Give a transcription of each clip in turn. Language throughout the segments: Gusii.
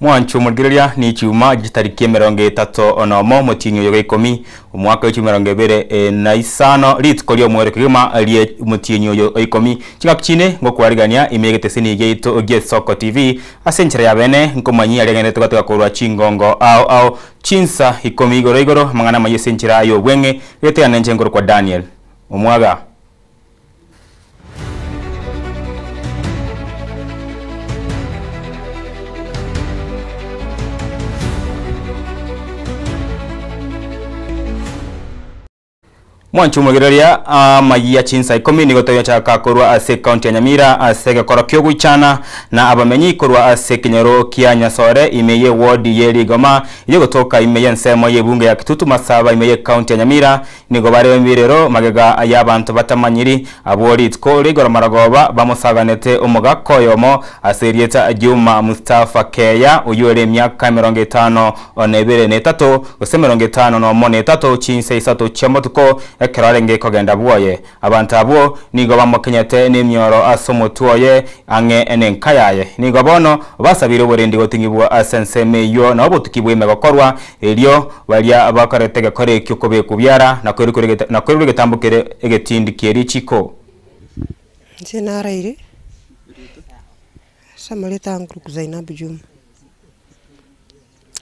Mwanche omorigereria nechiuma chitariki emerongo etato nomo omotienyi oyo bwa ikomi, omwaka bwe emerongo ebere na isano, rituko ri'omoerio kegima rie omotienyi oyo o ikomi. Chingaki chinde ngokwarigania ime y'egeteseni giaito gi'Esoko TV ase enchera ya bene nkomanyia aria agenderete gotoka korwa chingongo ao ao chinsa ikomi igoro igoro amang'ana amayia ase enchera y'obweng'e getegane inche nkorokwa Daniel Omwaga. Mwanche omogereria amayia chinsa ikomi nigo togochaka korwa ase ekaunti ya Nyamira ase egekoro kiogoichana na abamenyi korwa ase ekenyoro kia Nyasore ime ye ward ye Rigoma eyio egotoka ime y'ensemo y'ebunge ya Kitutu Masaba ime y'ekaunti ya Nyamira Nigo bare emirero magega y'abanto batamanyiri, abwo rituko rigoro marogoba bamosaganete omogaka oyomo ase erieta Juma Mustafa Keya, oyio ore emiaka emerongo etano na ebere na etato, gose emerongo etano nomo na etato, chinsa isato chi'omotuko, ekero arenge kogenda bwoye. Abanto abwo nigo bamokenyete nemioro ase omotwe oye ang'e nenka yaye. Nigo bono basabire oborendi goting'igwa ase ensemo eyio na obotuki bw'ime gokorwa, Erio baria bakorete egekora ekio kobekwa biara, na koirwa egetambo kere egetindi kie richiko. Inche naraire ase amareta a Nkuruku Zainabu Juma.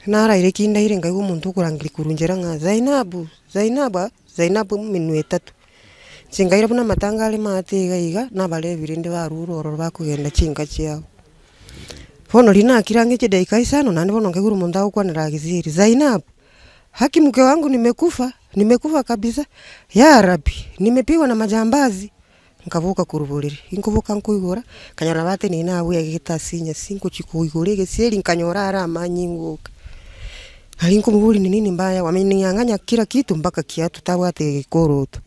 Naraire ki ndaire nkaigwa omonto okorangeria korwa nchera ng'a Zainabu, Zainabu aa, Zainabu emenwa etato. Inche nkaira buna amatanga are maate iga iga, nabarebi rende barure ororo bakogenda chinka chiabo. Bono riria nakire ang'e chidaika isano, naende bono nkaigwa omonto agokwanera agisiri, Zainabu, haki mke wangu nimekufa, nimekufa kabisa, yarabi, nimepigwa na majambazi, nkaboka korwa borere, inkoboka nkoigora, nkanyora bateneine abwo egete ase enyasi, ngochia koigora egesieri nkanyora are amanyinga oka. Aria nkomoboria ni nini mbaya, wamenyang'anya kila kitu mpaka kiatu tabwate egekoroto.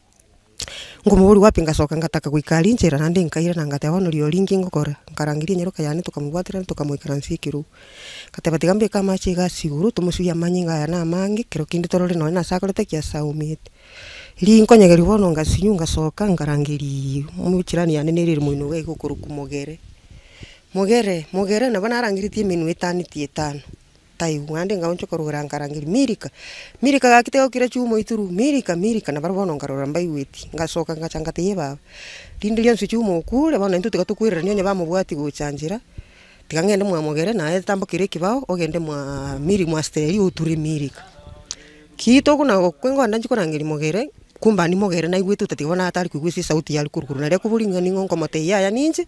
Nkomoboria wapi ngasoka ngataka goika aria nchera naende nkairana ngateba bono rirorio ninki ngokora, nkarangeria enyaroka yane tokamobwatera tokamoikaransia ekerogo. Ngateba tiga mbeke amache iga ase igoro tomosibie amanyinga aya na amange kero kende torore nonye nase akorete ki ase aumete. Riria nkonyegeria bono ngasinywa ngasoka nkarangeriaa omochirani yane nere ere moino iga okorokwa Mogere, Mogere Mogere nabo narangeretie emenwa etaneti etano. Taigwa naende ngaonchoka rogoro nkarangeria, Milika, Milika gaki tiga gokira chuma oituru, Milika, Milika, nabarabwo bono nkarora mbaigweti, ngasoka ngacha ngatebia baba, rinde rionsi chuma okure, bono intwe tiga tokwererania onye bamobwatia gocha nchera, tiga ng'ende mwamogere naye tambokera ekebao, ogende mwaa Mili mwa Steri oture Milika. Ki tokona gokwa ngoenda nchie korangeria mogere, kumbe aria mogere naigwete otatiga bono atari koigwa ase esauti yare korwa korwa naria akoboria ng'a ning'o nkomotebia yaya ninche.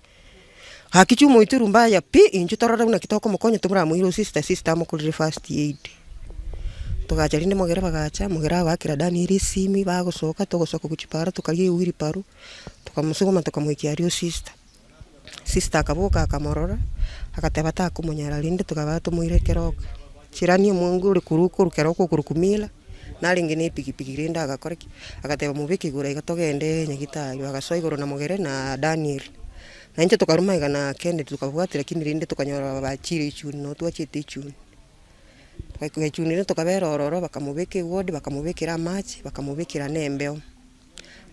Gaki chi'omoituru mbaya pi, inchuo torore buna ki tokomokonya toramoire o sister, sister amokorere first aid. Togacha rinde mogere bagacha, mogere agoakera Daniel esimi, bagosoka togosoka gochia para tokaria ewheelbarrow, tokamosuguma tokamoikia aria o sister. Sister akaboka akamorora, agateba takomonyara rinde tokaba tomoire keroka. Chirani omonge ore korwa korwa keroka okorokwa Mila, narenge na epikipiki rende agakora ki, agateba mobeke igoro iga togende nyagetari, bagasoa igoro na mogere na Daniel. Na intwe tokarwa magega na Kennedy tokabwati lakini rende tokanyora bachire echuni nabo twachiete echuni. Togaika echuni rende tokabera ororo bakamobeka eward, bakamobekera amache, bakamobekera na embeo.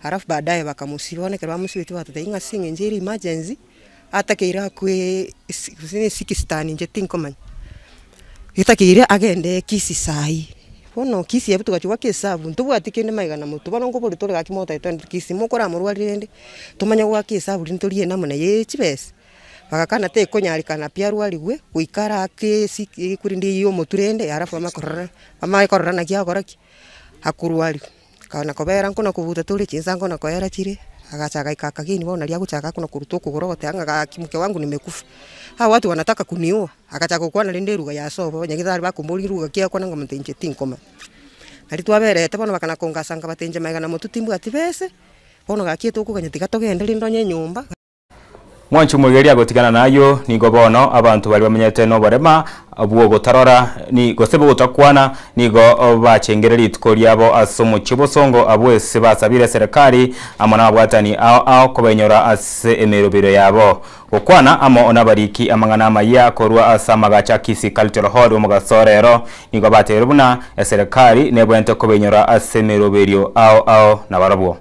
Alafu baadaye bakamosiba, bono ekero bamosibeti bagatotebia ng'a ase eng'encho ere emergency, atakeire akwe esi gose ne esikistani inche tinkomanya, etakeire agende kisii saii. Bono kisii abwo togachia goaka esabu ntobwati kende magega na motwe, bono nkobori tore gaki motebia twende kisii mokoramorwarire rende, tomanye goaka esabu rinde torie namna ye chibesa. Bagakana tekonyarekana pi arwarigwe, goika arake esiki korende eywo omotwe rende alafu bamanye korora bamanye korora naki agokora ki, akorwariwa. Akana kobera nkona kobuta tore chinsa nkona koera chire, agacha agaika akageni bono naria agochaka akona koruta okogoro ogoteba ng'a gaki mke wangu nimekufa, hawa watu wanataka kuniua, agachaka gokwana rende eruga ya sobo onye githari bakomboria ruga ki akwana nkamotebi inche tinkomanya. Naria twaberete bono bakana kongasa nkabatebia inche magega na motwe timbwati bese, bono gaki etokoganya tiga togende rende onye enyomba. Mwanche omoigereria agotigana nayio, nigo bono abanto baria bamenyete noborema bw'ogotarora, ni gose bw'ogotakwana, nigo bachengire rituko riabo ase omochie obosongo abwo ase basabire eserekari amo nababwatani ao ao kobainyora ase emerobero yabo. Gokwana amo nabariki amang'ana amayia korwa ase amagacho a Kisii Cultural Hall omogaso rero, nigo batebirie buna eserekari nebwenerete kobainyora ase emeroberio ao ao nabarobwo.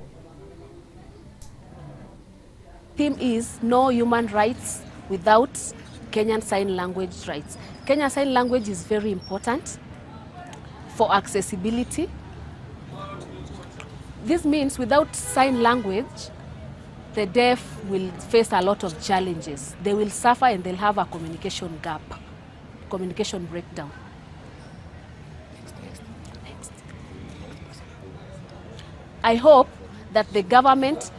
Theme is no human rights without Kenyan Sign Language rights. Kenya Sign Language is very important for accessibility. This means without sign language, the deaf will face a lot of challenges. They will suffer and they'll have a communication gap, communication breakdown. Next. I hope that the government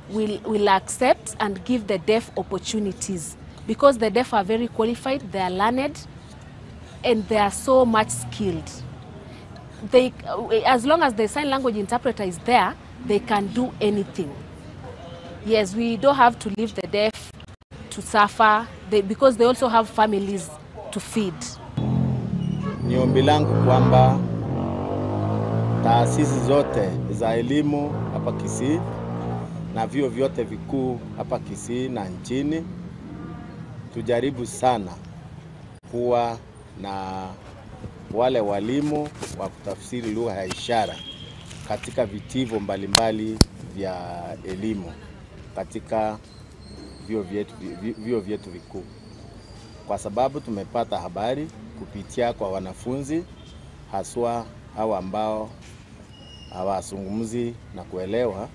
will, will accept and give the deaf opportunities because the deaf are very qualified, they are learned, and they are so much skilled. They, as long as the sign language interpreter is there, they can do anything. Yes, we don't have to leave the deaf to suffer they, because they also have families to feed. Ni ombi langu kwamba taasisi zote za elimu hapa Kisii na vyuo vyote vikuu hapa Kisii na nchini tujaribu sana kuwa na wale walimu wa kutafsiri lugha ya ishara katika vitivo mbalimbali vya elimu katika vyuo vyetu, vyuo vyetu vikuu, kwa sababu tumepata habari kupitia kwa wanafunzi haswa hawa ambao hawazungumzi na kuelewa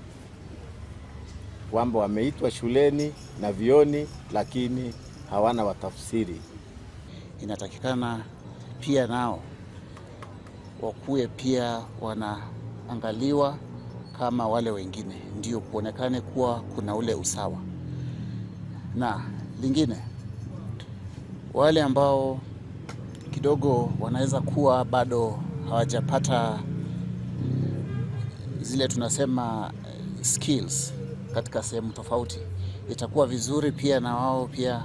kwamba wameitwa shuleni na vioni, lakini hawana watafsiri. Inatakikana pia nao wakuwe pia wanaangaliwa kama wale wengine, ndio kuonekane kuwa kuna ule usawa. Na lingine, wale ambao kidogo wanaweza kuwa bado hawajapata zile tunasema skills katika sehemu tofauti, itakuwa vizuri pia na wao pia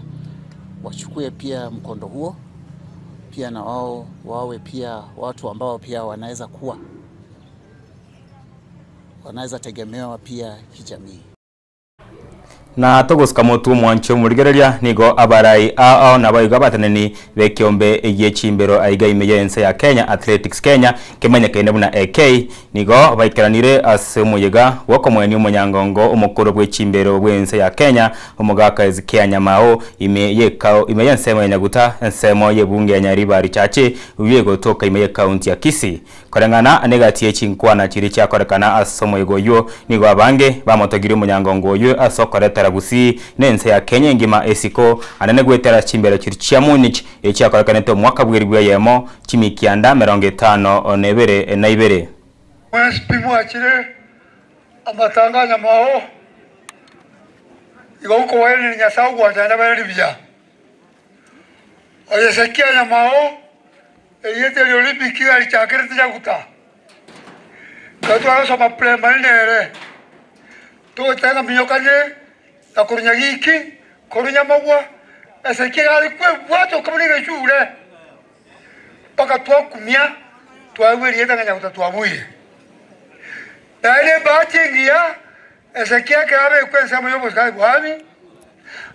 wachukue pia mkondo huo, pia na wao wawe pia watu ambao pia wanaweza kuwa wanaweza tegemewa pia kijamii. Na togosika motu mwancho murigereria nigo abarai ao nabaiga bateneni bekiombe egie aiga ime yense ya Kenya Athletics Kenya kemanyekaine buna AK nigo baikeranire ase omuyega wokomweni omonyangongo omokoro bwe chimbero bwense ya Kenya omogaka Ezekiel Nyamao ime yekao ime yensemo ya Nyaguta ensemo yebunge ya Nyaribari Chache uye gotoka ime ye county ya Kisii koreng'ana negatie chinkwana chiri chiakorekana ase omoyega oyo nigo abange bamotogire omonyangongo oyo ase okoretera Gusii nense ya Kenya engima esiko anene gwetera chimbero chiri chia Munich echiakorekanete omwaka bweri bwa yemo chimikianda 52 na ibere. Mwesi amatanga Nyamao igo ukowaene nyasaye ugwanjana bareri buya oyesekia Nyamao eriete ria Olympic arichakirete Nyaguta katwarasoma primary nere tugotega minyokanie na korunya giki korunya magwa Ezekiel ari kwebwata okamuna egecure mpaka twakumia twaigua erieta ng'a Nyaguta twabwire naende ebahati engiya Ezekiel ekero abekwa ensemo ya obosikari bwami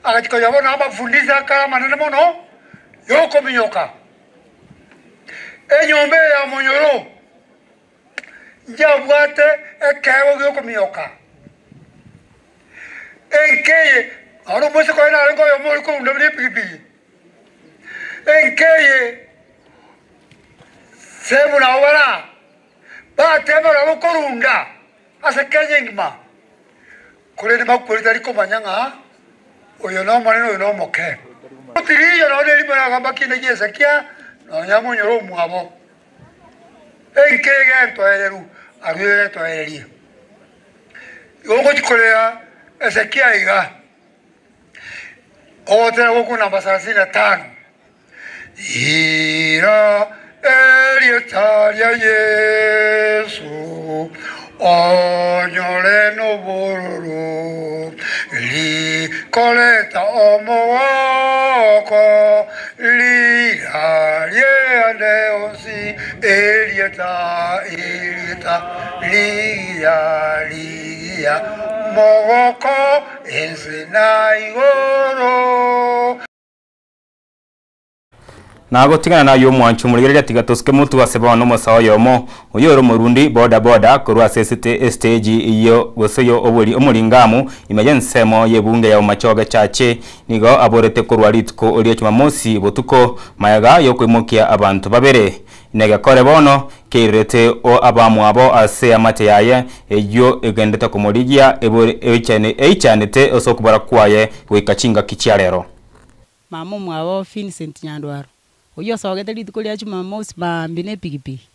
agachikonya bono amafundisi akare amanene mono yokominyoka enyomba eye ya monyoro njabwate ekego giokominyoka enkeye aro omosiko oye narenge oyomo ori korunda buna epikipiki enkeye sehemu nabo bara batemera bokorunda ase Kenya engima korende makweri tari komanya ng'a oyo na omonene oyo na omoke otiriyo nonye erimo nagamba kinde gia Ezekia nonya monyoro omwabo enkeye gentoereru arue gentoererie igo ngochikorera Ezekia iga ogotera goku namba 35 ira erieta ria Yesu onyore nobororo likoleta omogoko lira riende onsi erieta erieta lia lia mogoko ense na igoro. Nagotigana naye omwancho omorigereria tiga tosike motwe ase bono omosae oyomo oyio ore omorundi boda boda korwa ase esete estage eyio gose oyo obori omoringamu ime y'ensemo y'ebunge ya Bomachoge Chache nigo aborete korwa rituko ria Jumamosi botuko magega yokoimokia abanto babere negekore bono keirerete o abamwabo ase eamate yaye eyio egendete komorigia ebore eichanete ase okobora kwaye goika chingaki chia rero. Mama omwabo Vincent Nyandwaro, oyio osogete rituko ria Jumamosi maambia na epikipiki.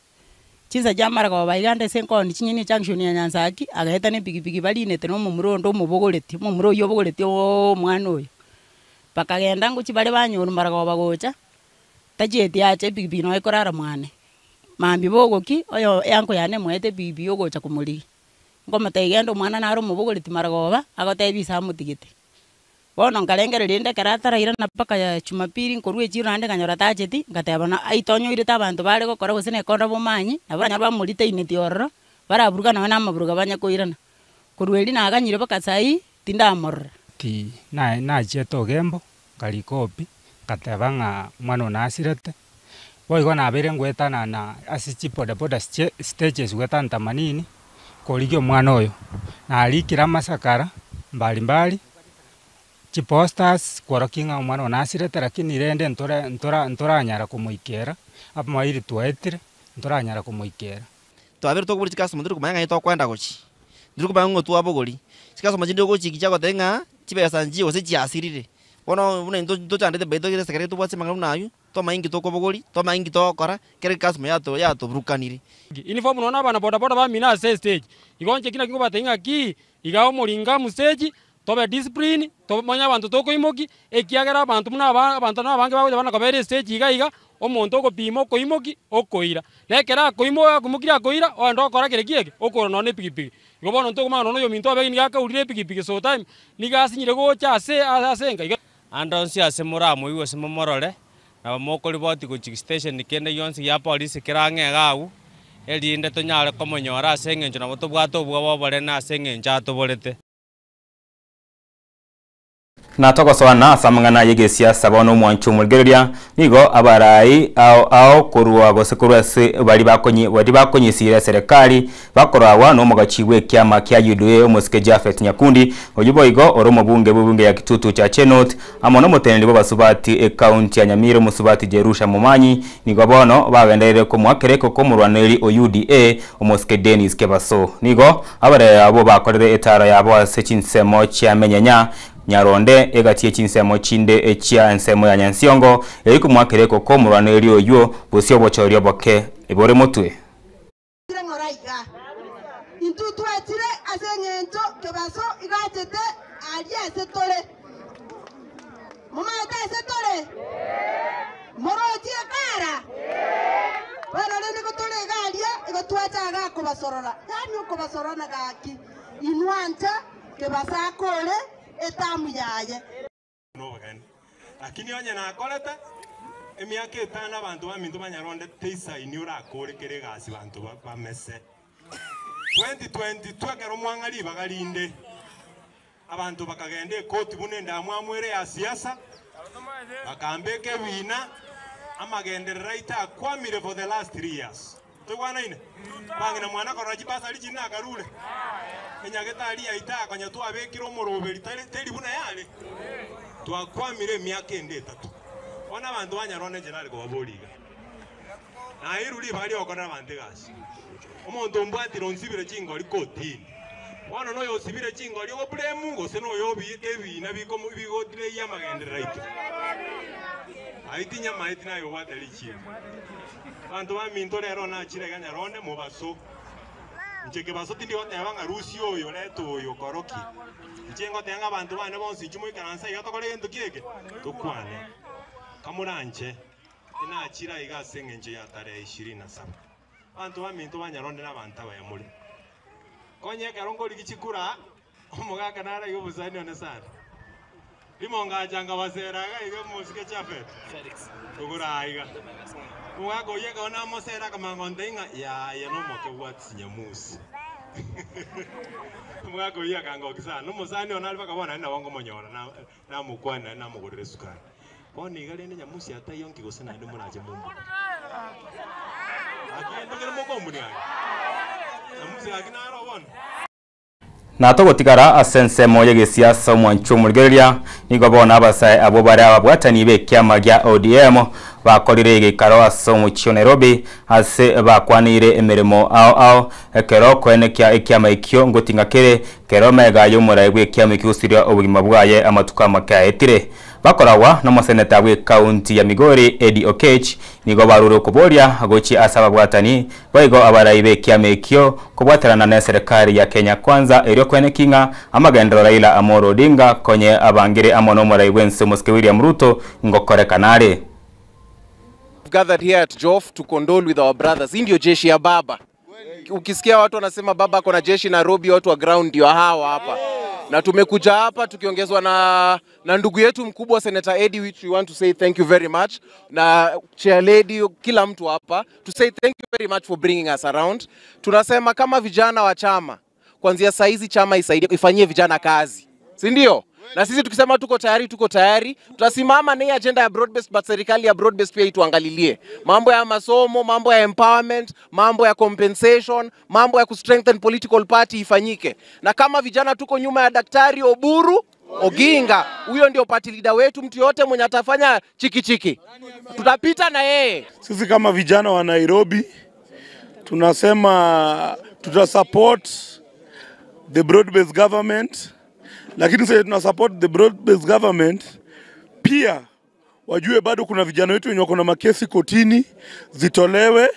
Chinsa chia amarogoba iga ande ase enkoni chinyeni ejunction ya Nyanzaki, agaeta na epikipiki barinete na omomura onde omobogoretie, omomura oyio obogoretie omwana oyo. Bakagenda ngochia bare banyorwa marogoba gocha, tachieti ache epikipiki nonya ekorara mwane. Mambia bogokia, oyo eanko yane emoete epikipiki ogocha komorigia. Nkomotebia genda omwana nare omobogoretie marogoba, agotebia ise amotigete. Bono nkarengereria rende ekero atarairana mpaka Jumapili nkorwa echiro naende nkanyora tacheti, ngateba na aitonyoirete abanto bare gokora gose na ekonda bomanyi, nabo baranyore bamoritaineti ororo, baraburuka nonye na amaburuka banye koirana. Korwa erio naganyire mpaka sahii, tindamorora. Ti naye nachiete Ogembo, nkarika obi, ngateba ng'a omwana one nasirete, boigo nabeire ngoetanana ase chibodaboda stages goetana themanini, korigia omwana oyo. Narikire amasakara mbalimbali, chiposters kworokia ng'a omwana one nasirete lakini rende ntore ntora ntoranyara komoikera, amairi twaetire, ntoranyara komoikera. Twabere tokobori chicustomer tori komanya ng'ai tokoenda gochia, tori komanya ng'o twabogori, chicustomer chinde ogochiki chiagotebia ng'a chibesa nchiyo gose chiasirire. Bono buna intwe tochandete by the way ekere tobwate amang'ana buna aywo, twamanya inki tokobogori, twamanya inki togokora, ekere ecustomer yato yatoburukanire. Uniform nonya na abana bodaboda bamino ase estage, igo inche ki naki nkobatebia ng'aki, iga omoringamu stage, tobe discipline, tomanye abanto tokoimokia, ekiagera abanto buna aba abanto na abange bagocha bana kobera estage iga iga, omonto ogopima okoimokia, okoira. Na ekero akoimo akoimokirie akoira, ogenda okora kere ki eke, okora nonya na epikipiki. Igo bono ntokomanya nonya oyominto abe nigo akaurire epikipiki sometime, nigo asinyire gocha ase ase enka iga. Ande onsi ase moramoigwe gose momorore, nabo mokoripoti gochia station kende gionsi gia polisi kere ang'e iga agwo, erinde tonyare komonyora ase eng'encho nabo tobwate obwoba oborene ase eng'encho atoborete. Na togosoana ase amang'ana y'egesiasa bono omwancho omorigereria, nigo abarai ao ao korwa gose korwa ase baria bakonyi baria bakonyesira eserekari bakoragwa na omogachi bw'ekiama kia UDA omosike Japhet Nyakundi, oyio boigo ore omobunge bw'ebunge ya Kitutu Chache North, amo na omoteneneri bw'abasubati ekaunti ya Nyamira omosubati Jerusha Momanyi, nigo bono bagenderere komoakera ekoko omorwaneri o UDA omosike Dennis Kebaso. Nigo abarere abwo bakorire etaro yabo ase chinsemo chia Menyenya, Nyaronde, egati ye chinsemo chinde echia ensemo ya Nyansiongo, eri komoakera ekoko omorwaneri oyio bosio obochori oboke bore motwe. Ng'ora iga, Intwe twachire ase eng'encho kebaso igachete aria ase tore. Momanyete ase tore? Morochie ekara? Bono rende gotore iga aria, igo twacha iga kobasorora. Yaani okobasorora gaki, inwe ancha kebaso akore etamu yaye. Nobogeni. Lakini onye nakorete emiaka etano abanto baminto ba Nyaronde teisaini orakore kere egasi banto bamese. 2022 ekero mwang'a ribaga rinde abanto bakagenda ekoti buna endamwamu ere ya siasa bakambeka ebina amagenderero aito akwamire for the last 3 years. Toigwanaine? Bang'ina mwana korora chibasari chiri nakarure enyagetari yaito akonya twabekire omoroberi teri buna yare twakwamire emiaka ende etato. Bono abanto ba Nyaronde inche nare kobaboria iga. Nairwe ribaga riokorera abanto egasi. Omonto ombwatire onsibire chingori kotini. Bono noyo osibire chingori ogoblame gose noyo obieka ebina bigotireyia amagenderero aito. Aye tinyamaeti naye obwate richibu. Abanto baminto rero nachire iga Nyaronde mobaso. Inche kebaso tindi goteba ng'a rusia oyo reta oyo koroki. Inche ngoteba ng'a abanto bane bonsi inche moikaranse iga tokore egento ki eke? Tokwane. Kamoranche, tinachira iga ase eng'encho ya tarehe 27. Abanto baminto ba Nyaronde na abanto abaya more. Konya ekero nkorigi chikura, omogaka nare iga obosani one sana. Rimo ngacha nkabasera iga iga omosike Japhet. Togora iga. Omogaka oyio ekero namosera akamanya gontebia ng'a yaya nomoke bwati sinyamusi. Omogaka oyio akangokia sana. Omosani one are mpaka bono naende nabo nkomonyora namokwania naende namogorera esukari. Bono iga rende Nyamusi ataiyo nki gose naende morache mombunie? Gaki gento kere mokombunia gaki? Nyamusi gaki naro bono? Na togotigara ase ensemo y'egesiasa omwancho omorigereria, nigo bono abasae abwo bare ababwatani b'ekiama gia ODM bakorire egeikaro ase omochie o Nairobi ase bakwaneire emeremo ao ao ekero koenekia ekiama ekio ngoting'a kere kero mega y'omorai bw'ekiama ekio gosiria obogima bwaye amatuko amake aetire. Bakoragwa nomoseneta bw'ekaunti ya Migori Eddy Oketch nigo barure okoboria gochia ase ababwatani boigo abarai b'ekiama ekio kobwaterana neserekari ya Kenya Kwanza erio kweneki ng'a amagenderero Raila Amolo Odinga konye abangire amo nomorai bwense omosike William Ruto ngokorekana are. Gathered here at Joff to condole with our brothers. Hii ndio jeshi ya baba. Ukisikia watu wanasema baba ako na jeshi Nairobi, watu wa ground ndio hawa hapa. Na tumekuja hapa tukiongezwa na, na ndugu yetu mkubwa Senator Eddie, which we want to say thank you very much, na chair lady, kila mtu hapa to say thank you very much for bringing us around. Tunasema kama vijana wa chama, kuanzia saizi chama isaidie, ifanyie vijana kazi, si ndio? Na sisi tukisema tuko tayari, tuko tayari. Tutasimama na hii agenda ya broad based, but serikali ya broad based pia ituangalilie mambo ya masomo, mambo ya empowerment, mambo ya compensation, mambo ya kustrengthen political party ifanyike. Na kama vijana tuko nyuma ya Daktari Oburu Oginga, huyo ndio party leader wetu. Mtu yote mwenye atafanya chikichiki tutapita na yeye. Sisi kama vijana wa Nairobi tunasema tuta support the broad based government, lakini sasa tuna support the broad based government pia wajue bado kuna vijana wetu wenye wako na makesi kotini zitolewe.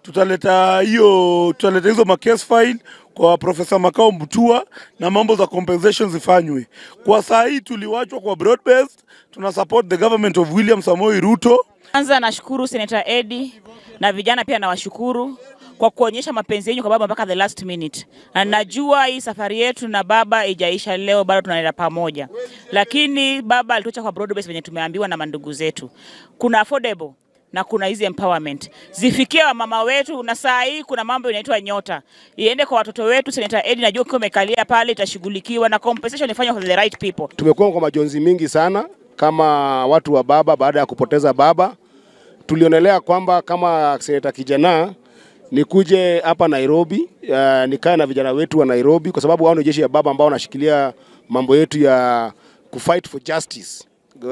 Tutaleta hiyo tutaleta hizo makesi file kwa Profesa Makao Mutua na mambo za compensation zifanywe. Kwa saa hii tuliwachwa kwa broad based, tuna support the government of William Samoei Ruto. Kwanza nashukuru Senator Eddie na vijana pia nawashukuru kwa kuonyesha mapenzi yenu kwa baba mpaka the last minute. Na najua hii safari yetu na baba ijaisha leo, bado tunaenda pamoja, lakini baba alituacha kwa broad base venye tumeambiwa na mandugu zetu. Kuna affordable na kuna hizi empowerment zifikie wamama wetu, na saa hii kuna mambo inaitwa nyota iende kwa watoto wetu. Senator Eddie, najua ukiwa umekalia pale itashughulikiwa na compensation ifanywe for the right people. Tumekuwa kwa majonzi mingi sana kama watu wa baba baada ya kupoteza baba. Tulionelea kwamba kama seneta kijana nikuje hapa Nairobi, nikae na vijana wetu wa Nairobi kwa sababu wao ndio jeshi ya baba ambao wanashikilia mambo yetu ya kufight for justice.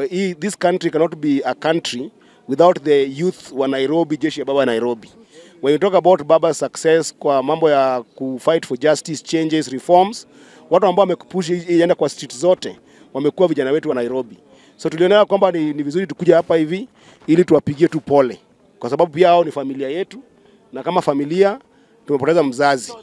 Hii, this country cannot be a country without the youth wa Nairobi, jeshi ya baba wa Nairobi. When you talk about baba's success kwa mambo ya kufight for justice, changes, reforms, watu ambao wamekupush hii iende kwa street zote wamekuwa vijana wetu wa Nairobi. So tulionea kwamba ni, ni vizuri tukuja hapa hivi ili tuwapigie tu pole, kwa sababu pia hao ni familia yetu, na kama familia tumepoteza mzazi.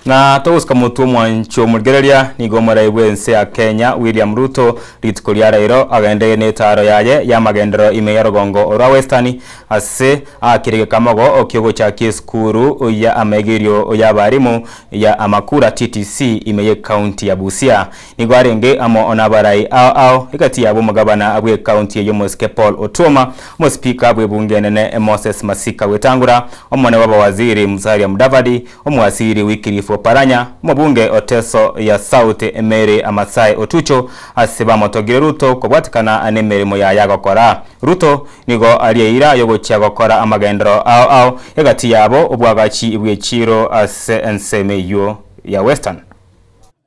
Na togosika mutwe omwancho omorigereria nigo omorai bwa ense ya Kenya William Ruto rituko ria rairo agendeye na etaro yaye ya magendero ime ya rogongo orwa Western ase akire gekamogo okiogochakia esukuru ya amegerio ya abarimu ya amakura TTC ime ye county ya Busia. Nigo arenge amo ona abarai ao ao egati yabo omogabana bwa ekaunti eye omosike Paul Otuoma, omospeaker bwa ebunge enene Moses Masika Wetangula, omone wa abawaziri Musalia Mudavadi, omwasiri Wycliffe Oparanya, omobunge Oteso ya South Mary Amasai Otucho ase bamotogire Ruto kobwatikana n'emirimo yaya gokora. Ruto nigo arieira yogochia gokora amagendero ao ao egati yabo obwagachi bw'echiro ase ensemo eywo ya Western.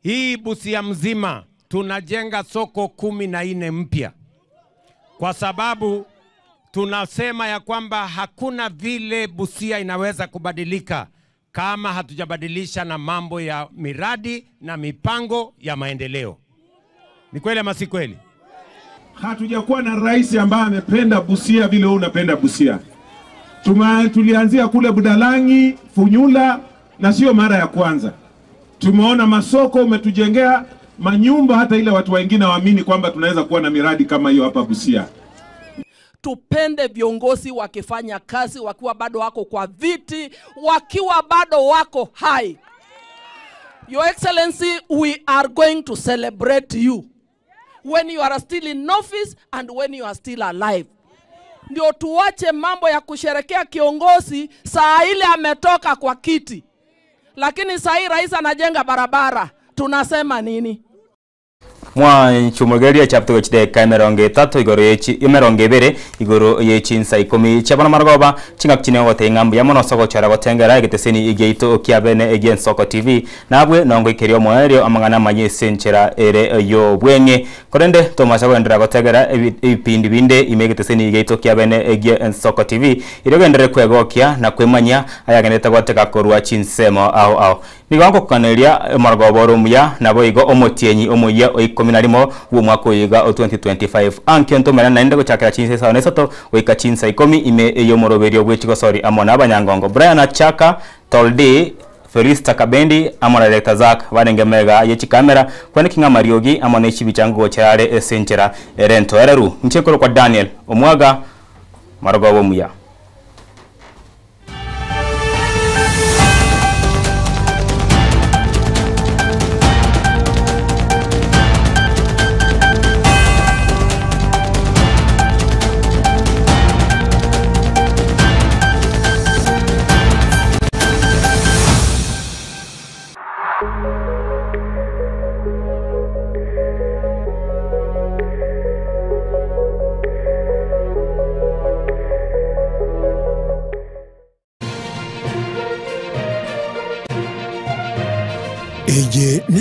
Hii Busia mzima tunajenga soko 14 mpya, kwa sababu tunasema ya kwamba hakuna vile Busia inaweza kubadilika kama hatujabadilisha na mambo ya miradi na mipango ya maendeleo. Ni kweli ama si kweli? Hatujakuwa na rais ambaye amependa Busia vile wewe unapenda Busia. Tulianzia kule Budalangi, Funyula, na sio mara ya kwanza. Tumeona masoko umetujengea, manyumba, hata ile watu wengine waamini kwamba tunaweza kuwa na miradi kama hiyo hapa Busia. Tupende viongozi wakifanya kazi wakiwa bado wako kwa viti, wakiwa bado wako hai. Your Excellency, we are going to celebrate you when you are still in office and when you are still alive. Ndio tuache mambo ya kusherekea kiongozi saa ile ametoka kwa kiti, lakini saa hii rais anajenga barabara, tunasema nini? Mwanchumugeria chapter gochideka 30 igoro yechi 20 igoro yechinsa 10 chiabana marogoba chingaki chine gote ing'ambu ya mono sogochora gotengera egeteseni igeito kiabene egie Nsoko TV nabwe nongo ikerio omoerio amang'ana manye senchera ere yo bweng'e korende tomasa goendera gotegera ebipindi binde ime egeteseni igeito kiabene egie Nsoko TV irigendere kwegokia na kwemanya ayagendete goteka korwa chinsemo ao ao nigo ngokaneria marogoba oromuya nabo igo omotienyi omoyia o 11 bw'omwaka oyiga o 2025 ankio ntomera naende gochakera chinsa isaano na isato goika chinsa 10 ime ey'omoroberio bw'echigosori amo na abanyangongo Brian Achaka Toldi Felista Kabendi amo na Director Zack barenge mega ye chikamera kwene king'a mariogi amo na chibichango gocherare ase enchera ere entoereru nchekoro kwa Daniel Omwaga marogoba omuya. Eye.